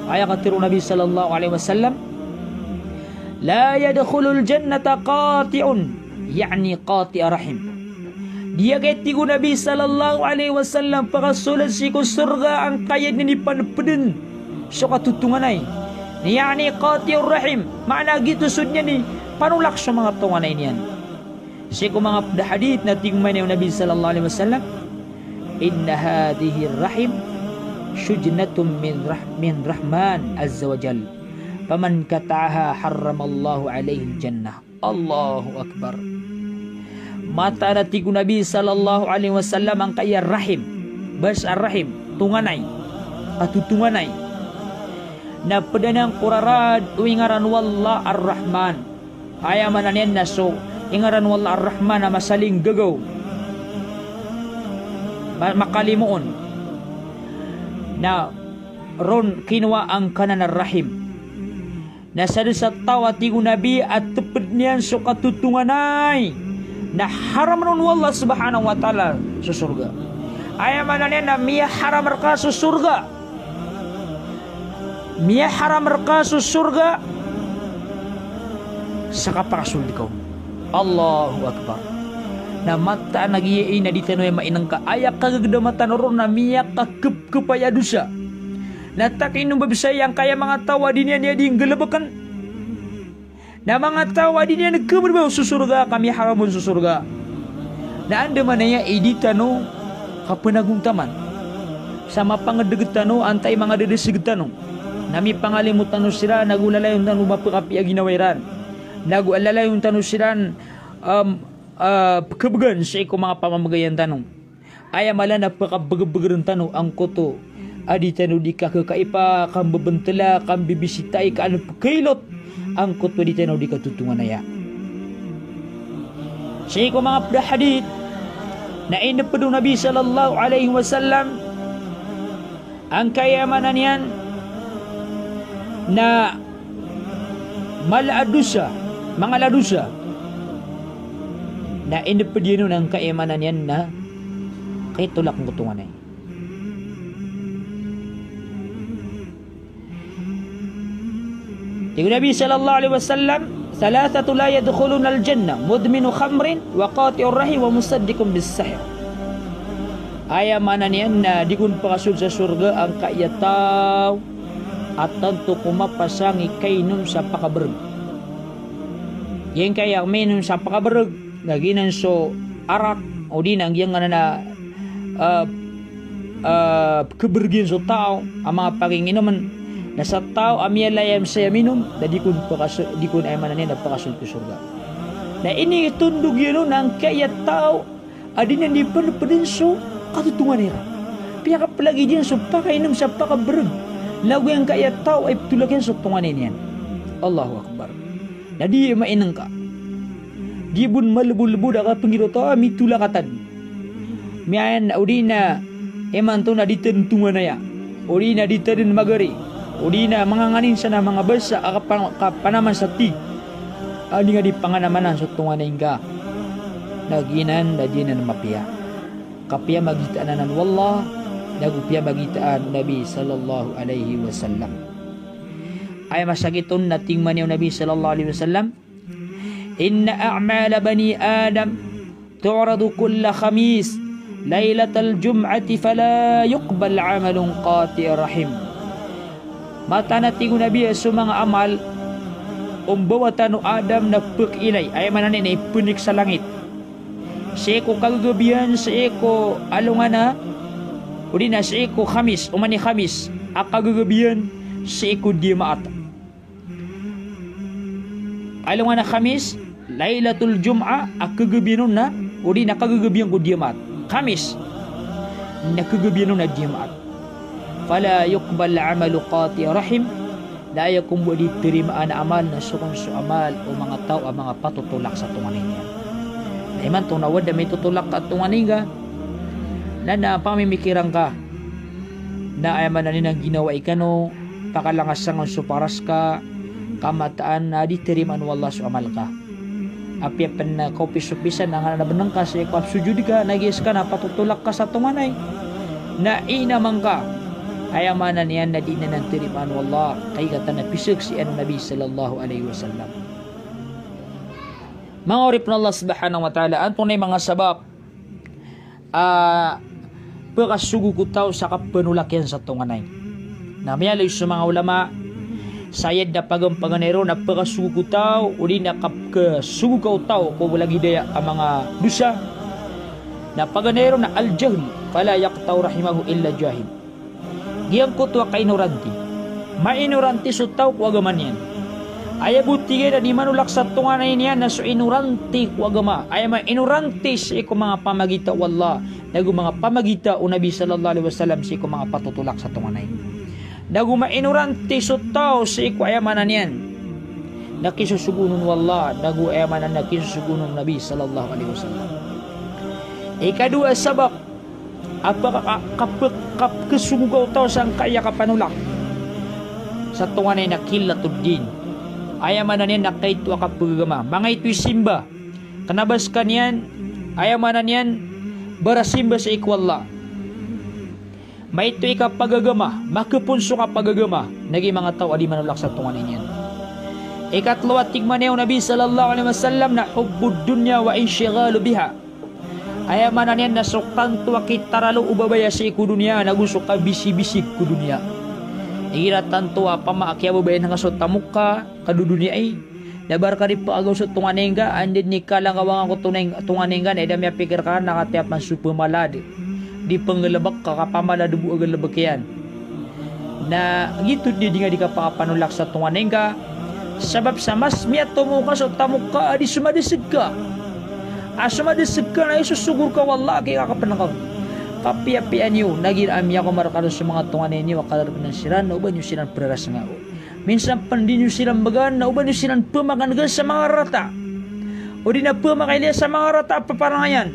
Aya katharo o Nabi sallallahu alaihi wasallam, la yadkhulul jannata qati'un, ya'ni qati'a rahim. Di a kay, tig o Nabi sallallahu alaihi wasallam, pakasold sii ko sorga angkaya di niyan i panpdn so katotonganay. Ya'ni qati'ur rahim, maana giyoto so di niyan i panolak so manga tonganay niyan. Sii ko manga pd a hadith na tig man iyan o Nabi sallallahu alaihi wasallam, inna hadhihir rahim shujnatun min rah-, min rahman azza wa jal. Faman qata'aha harramallahu alaihil jannah. Allahu Akbar. Mataan a tig o Nabi sallallahu alaihi wasallam angkaya rahim. Bas ar-rahim, tonganay. Katotonganay. Na pd anan ko rarad o ingaran o Allah Ar-Rahman. Aya maana niyan na so ingaran o Allah Ar-Rahman a masalinggagaw. Ma-, makalimoon. Na ron kinowa angkanan a rahim. Na sadn sa taw a tig o Nabi a tpdn iyan so katotonganay na haram ron o Allah subhanahu wa ta'ala so sorga. Aya maana niyan na miyaharam rka so sorga. Miyaharam rka so sorga. sa kapakasold ka on. Allahu Akbar. Na mataan a giya i na di tano aya mainngka, aya kagagdama tano ron na miyakakepkep aya dosa. Na takino mbabsaya angkaya manga taw a di niyan aya di nggalebeken. Na manga taw a di niyan keberbaw so sorga ka miyaharam on so sorga. Na andamanaya i di tano kapenagontaman sa mapangedeg tano antaa i manga dedeseg tano. Na mipangalimo tano siran, nago lalayon tano mapekapiya ginawa iran, nago lalayon tano siran, em, eh, pekebegan sii ko manga pamamagayan tano. Aya mala na pekabegebegeren tano angkoto a di tano di kakekaipa, kambebentela, kambibisitai, ka ano pekailot angkoto a di tano di katotonganaya. Sii ko manga ped a hadith na ineped o Nabi sallallahu alaihi wasallam angkaya maana niyan na mala a dosa, mangala a dosa. Na ineped iyan on angkaya maana niyan na kaitolak ko tonganay. Tig o Nabi sallallahu alaihi wasallam, "Thalathatu la yadkhulunal jannah, mudminu khamrin, wa qati'ur rahim, wa musaddiqun bis sahir." Aya maana niyan na di kon pakasold sa sorga angkaya taw a tanto ko mapasang i kainom sa pakabereg. Giyangkaya mainom sa pakabereg, na giyanan so arak, odi na giyangkanan a, ah, ah, kebereg iyan so taw a manga pakinginomen. Na sa taw a miyalayam saya minom, na di kon pakaso-, di kon aya maana niyan na pakasold ko sorga. Na initondog iyan on angkaya taw a di niyan di penepeden so katotonganay iran. Piyakapelagid iyan so pakainom sa pakabereg. Nago angkaya taw a ipetolak iyan so tonganay niyan. Allahu Akbar. Na di mainengka. Di bo malebodlebod a kapenggiroto a mitolak a tad. Miyayan, odi na imanto na di tad tonganaya. Odi na di tad magari. Odi na manganganin sa na manga basa a kapan-, kapanaman sa ti. Adi nga di panganamanan so tonganay nga. Na giyanan, na di nan mapiya. Ka piyamagitaan anan o Allah, nago piyamagitaan o Nabi sallallahu alaihi wasallam. Aya masakit on na tig mambo o Nabi sallallahu alaihi wasallam, "Inna a'mala bani Adam tu'radu kulla khamis, lailatal jum'ati fala yuqbal amalun qati'ir rahim." Mataan a tig o Nabi a so manga amal o mbawataan o Adam na pekiilay, aya maana niyan na ipenik sa langit. Sii ko kagagabiyan, sii ko alongan a, odi na sii ko Khamis, oman i Khamis, a kagagabiyan, sii ko Dimaat. Alongan a Khamis, Lailatul Jum'ah, a kagabiyan on na, odi na kagagabiyan ko Dimaat. Khamis, na kagabiyan on na Dimaat. Fala yuqbal amalu qati'i rahim, na aya ko mbo di tarimaan a amal na so kon so amal o manga taw a manga patotolak sa tonganay niyan. Na imanto na o da mitotolak a tonganay nga, na, na pamimikiran ka, na aya maana niyan na ginawai kano, pakalangasan on so paras ka, ka mataan na di tarimaan o Allah so amal ka. Apiya pen na kaopisopisan a nganan a beneng ka sii ko kapsojod ka, na giya sekaniyan na patotolak ka sa tonganay. Na inaman ka, aya maana niyan na di nan tarimaan o Allah, ka aya katan na pisaksian o Nabi sallallahu alaihi wasallam. Manga oripn o Allah subhanahu wa ta'ala, antonaa i manga sabap a pekasogo ko taw sa kapenolak iyan sa tonganay. Na miyaaloy so manga ulama, sa aya den a paganay ron na pekasogo ko taw, odi na kap-, kasogo ko taw ko lagid aya a manga dosa. Na paganay ron na al-jahl, fala yaqta'u rahimahu illa jahil. Giyangkoto a kainoranti. Mainoranti so taw ko agama niyan. Aya bo tig iyan a di manolak sa tonganay niyan na so inoranti ko agama. Aya mainoranti sii ko manga pamagita o Allah, nago manga pamagita o Nabi sallallahu alaihi wasallam sii ko manga patotolak sa tonganay. Nago mainoranti so taw sii ko aya maana niyan na kisosogoon on o Allah, nago aya maana niyan na kisosogoon on o Nabi sallallahu alaihi wasallam. Ikadowa a sabap, a peka-, ka-, ka-, ka-, kasogo o taw sangkaya kapanolak sa tonganay na qillatud din. Aya maana niyan na kaito a kapagagama. Mangaito i simba. Kena ba sekaniyan, aya maana niyan, barasimba sii ko Allah. Maito i kapagagama, makepon so kapagagama, na giya manga taw a di manolak sa tonganay niyan. Ikatlo a tig man iyan o Nabi sallallahu alaihi wasallam na hubbud dunya wa inshighalu biha. Aya maana niyan na so tanto a kitaralo o babaya sii ko doniya, nago so kabisibisig ko doniya. Igira tanto a pama a kiyababayaan ka so tamok ka, kadodoniyai. Na ba rka di pagaw so tonganay ngka, anda dn i kalangkawangan ko tonganay, tonganay ngka, na ida miyapikir ka na katii a pman so pmalad. Di pnggalbk ka, ka pmalad bo a galbk iyan. Na giyoto dn i di nga di kapakapanolak sa tonganay ngka. Sabap sa mas miyatomo ka so tamok ka a di somadasg ka. A somadasg ka na isosogor ka o Allah a kiyakapn ka on. Kapiyapiyaan iyo, na igira a miyakomar kano so manga tonganay niyo a kadarpn siran, na oba niyo siran prarasnga. Minsan pn di niyo siran mbgan, na oba niyo siran pmakan'ga sa manga rarata. O di na pmakailaya sa manga rarata a paparangayan.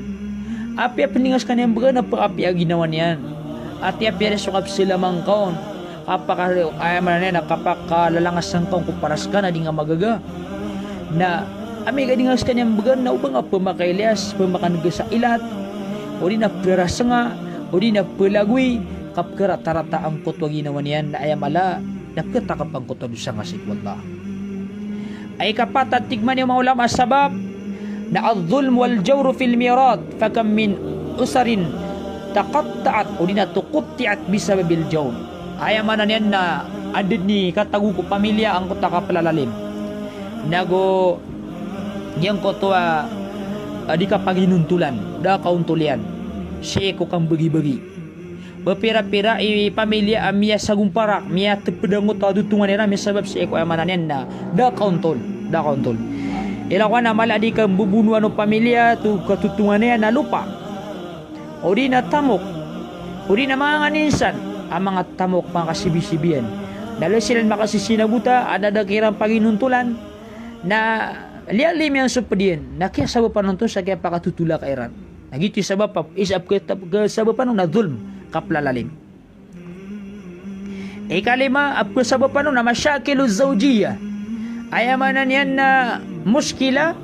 Apiya pn di nga skaniyan mbgan, na pakapiya a ginawa niyan. Ati apiya di so kapsalaman ka on. Kapaka, aya maana niyan na kapakalalangasan ka on ko paras ka na di nga magaga. Na amay ka di nga skaniyan mbgan na oba nga pmakailaya, pmakan'ga sa ilat. O di na prarasnga, o di na plagoy, kapkaratarata angkoto a ginawa niyan, na aya mala, na pkatakp angkoto a dosa nga sii ko Allah. Ay kapat a tig man iyan o manga ulama a sabap, na adh-dhulm wal jawr fil mirath, fakam min usrin taqatta'at, o di na tuqutti'at bisababil jawr. Aya maana niyan na adn i katago ko pamilya angkoto a kaplalalim. Nago giyangkoto a, a di kapaginontolan, da kaontol iyan. Sii ko kambagibagi. Ba pira-pira i pamilya a miyasagomparak, miyatpd angkoto a totonganay iran, misabap sii ko aya maana niyan na da kaontol, da kaontol. Ila ko ana mala a di kambobonoan o pamilya, to katotonganay iyan na lopa. O di na tamok. O di na manga nganin san, a manga tamok, manga kasibisibian. Na lagid siran makasisinabota, a da kiran paginontolan. Na liyalim iyan so pd iyan, na kiyasabapan oto sa kiyapakatotolaka iran. Na giyoto i sabap a, isa a pkasab-, kasabapan on na dhulm, kaplalalim. Ikalima a pkasabapan on na mashakilu zawjiyya. Aya maana niyan na muskila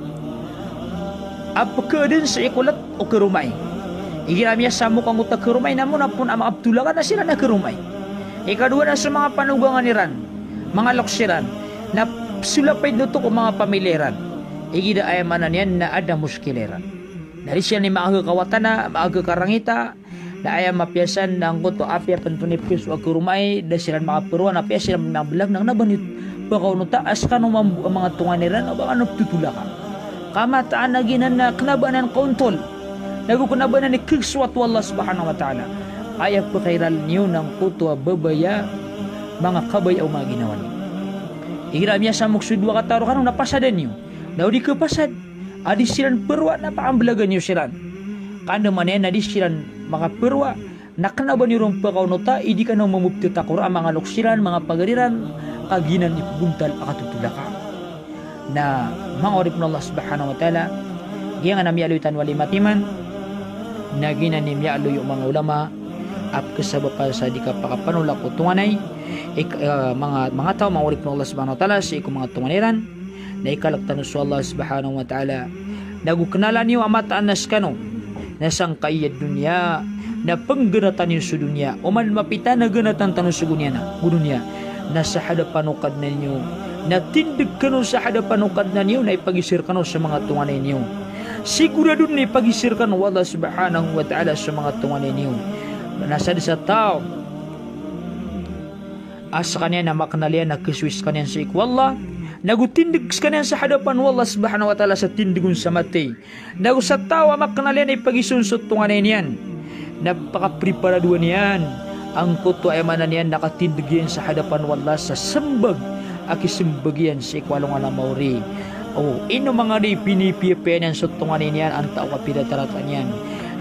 a pkadn sii ko lt o karomai. Igira miyasamok angkoto a karomai, na mona pn a makaptolaka na siran a karomai. Ikadowa na so manga panogangan iran, manga loks iran, na psolapay dn oto ko manga pamilya iran. Igira aya maana niyan na adn a muskila iran. Na di siran i makakawatana, makakakarangita, na aya mapiya san na angkoto a apiya pn oto i pkhasowa a karomai, da siran makaprowa, na apiya siran makabelag, na kna ba niyo pkaonota a skano mambo a manga tonganay iran, o ba kano ptotolaka. Ka mataan a giyanan na kna ba anan kaontol. Nago kna ba anan i khasowa o Allah subhanahu wa ta'ala. Aya pkhailay niyo na angkoto a babaya, manga kabaya o manga ginawa niyo. Igira miyasamok so dowa kataro kano na pasadan iyo. Na o di khapasad a di siran prowa na pakambelagan iyo siran. Ka andamanaya na di siran makaprowa, na kna ba niyo ron pkaonota, i di kano mambo pthatakora a manga loks iran, manga pagari ran, ka giyanan i pbontal a katotolaka. Na manga oripn o Allah subhanahu wa ta'ala, giyangkanan a miyaaloy tano a lima timan, na giyanan i miyaaloy o manga ulama a pkhasabapan sa di kapakapanolak o tonganay, ik-, eh, manga, manga taw, manga oripn o Allah subhanahu wa ta'ala, sii ko manga tonganay ran, na ikalk tano so Allah subhanahu wa ta'ala. Nago knala niyo a mataan a skano na sangkai a doniya na pngganatan iyo so doniya. Oman mapita na ganatan tano so doniya na, go doniya. Na sa hadapan o Kadnan iyo, na tindg kano sa hadapan o Kadnan iyo, na ipagisir kano sa manga tonganay niyo. Sigorado na ipagisir kano o Allah subhanahu wa ta'ala sa manga tonganay niyo. Na sadn sa taw a skaniyan na maknal iyan na khasowi skaniyan sii ko Allah, nago tindg skaniyan sa hadapan o Allah subhanahu wa ta'ala sa tindg on sa mathay. Nago sa taw a maknal iyan a ipagiza on so tonganay niyan, na pakapriparadoan iyan angkoto a aya maana niyan na katindg iyan sa hadapan o Allah sa smbag a kismbag iyan sii ko alongan a maori. O ino manga di pinipiyapiya niyan so tonganay niyan antaa o kapiratarata niyan.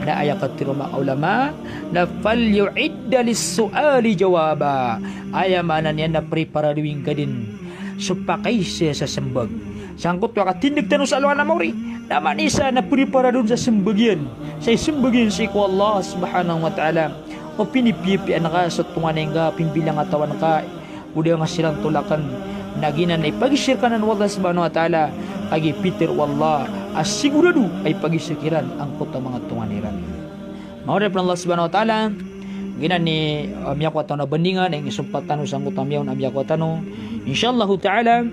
Na aya katharo o manga ulama na falyu'idda lis-su'ali jawaba. Aya maana niyan na priparadoin ka dn so pakaiza sa smbag. Sangkoto a katindg tano sa alongan a maori, na manisa na priparado on sa smbag iyan, sa ismbag iyan sii ko Allah subhanahu wa ta'ala. O pinipiyapiyaan ka so tonganay ngka, pimbilangatawan ka, o da nga siran tolakn, na giyanan na ipagisir ka nan o Allah subhanahu wa ta'ala, kagiya pitharo o Allah a sigorado a ipagisir kiran angkoto a manga tonganay ran. Manga oripn o Allah subhanahu wa ta'ala, giyanan i, ah, miyakowa tano a bandingan, na inisompat tano sangkoto a miyaona a miyakowa tano. Insha Allahu ta'ala,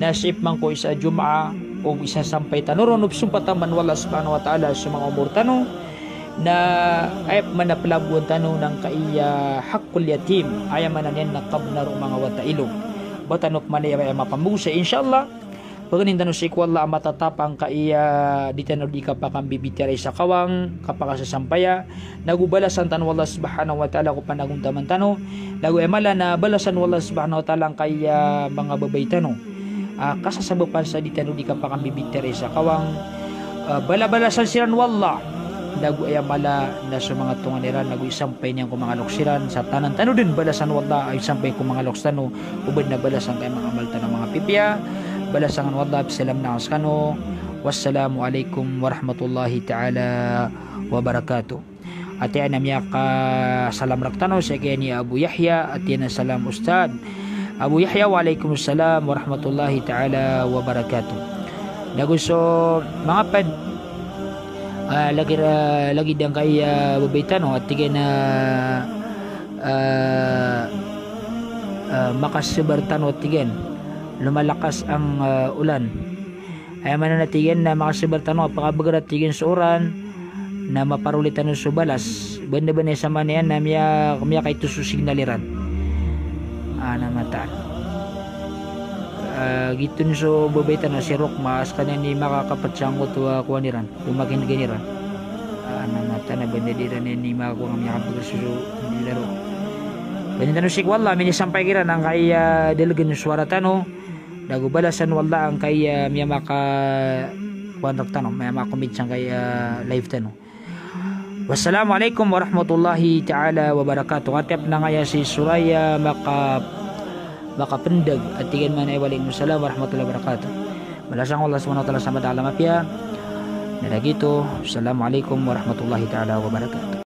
Na sii pman ko isa a Jumaah o isasampay tano ron o pzompatan man o Allah subhanahu wa ta'ala so manga omor tano, na aya pman a plagowan tano na angkai a haqqul yatim, aya maana niyan na kabnar o manga wata ilog. Ba tano pman aya mapamogosay, insha Allah. Pagnin tano sii ko Allah a matatap angkai a di tano di kapakambibitiyarai sa kawang, kapakasasampaya, nago balasan tano o Allah subhanahu wa ta'ala ko panagontaman tano, nago aya mala na balasan o Allah subhanahu wa ta'ala angkai a manga babay tano a kasasabapan sa di tano di kapakambibitiyarai sa kawang, a, balabalasan siran o Allah, nago aya mala na so manga tongan iran nago isampay niyan ko manga loks iran, sa tanan tano dn balasan o Allah a isampay ko manga loks tano, o ba dn a balasan angkai a manga amal tano a manga pipiya. Balasan o Allah, pzalam na skano. Wassalamu alaikum warahmatullahi ta'ala wabarakatuh. Ati aya na miyakasalam rktano sii ki Abu Yahya, ati aya na salam Ustadh Abu Yahya, wa alaikum salam warahmatullahi ta'ala wabarakatuh. Nago so manga pd, a, lagid, a, lagid angkai a babay tano, ati aya na, a, a, makasabar tano, ati aya na lomalakas ang, a, olan. Aya maana na tig iyan na makasabar tano a pakabagar a tig iyan so oran, na maparoli tano so balas. Banda-banda sa maana iyan na miya-, miyakaito so signal iran. A, na mataan. A, giyoto so babay tano si Rokma, a skaniyan i makakapd sangkoto a kowan iran, so makinig iran. A, na mataan a banda di iran ini makakowa a miyakabagar so, so, di laro. Pagnin tano sii ko Allah a minisampay kiran angkai a dalgn so suwara tano, nago balasan o Allah angkai a miyamaka, kowan rktano, miyamaka-comment sangkai a live tano. Wassalamu alaikum warahmatullahi ta'ala wabarakatuh. Katiyap na ngaya si Soraya Maka-, Makapndag, ati aya na maana iyan, wa alaikum salam warahmatullahi wabarakatuh. Balasan o Allah subhanahu wa ta'ala sa madakl a mapiya. Na da giyoto, assalamu alaikum warahmatullahi ta'ala wabarakatuh.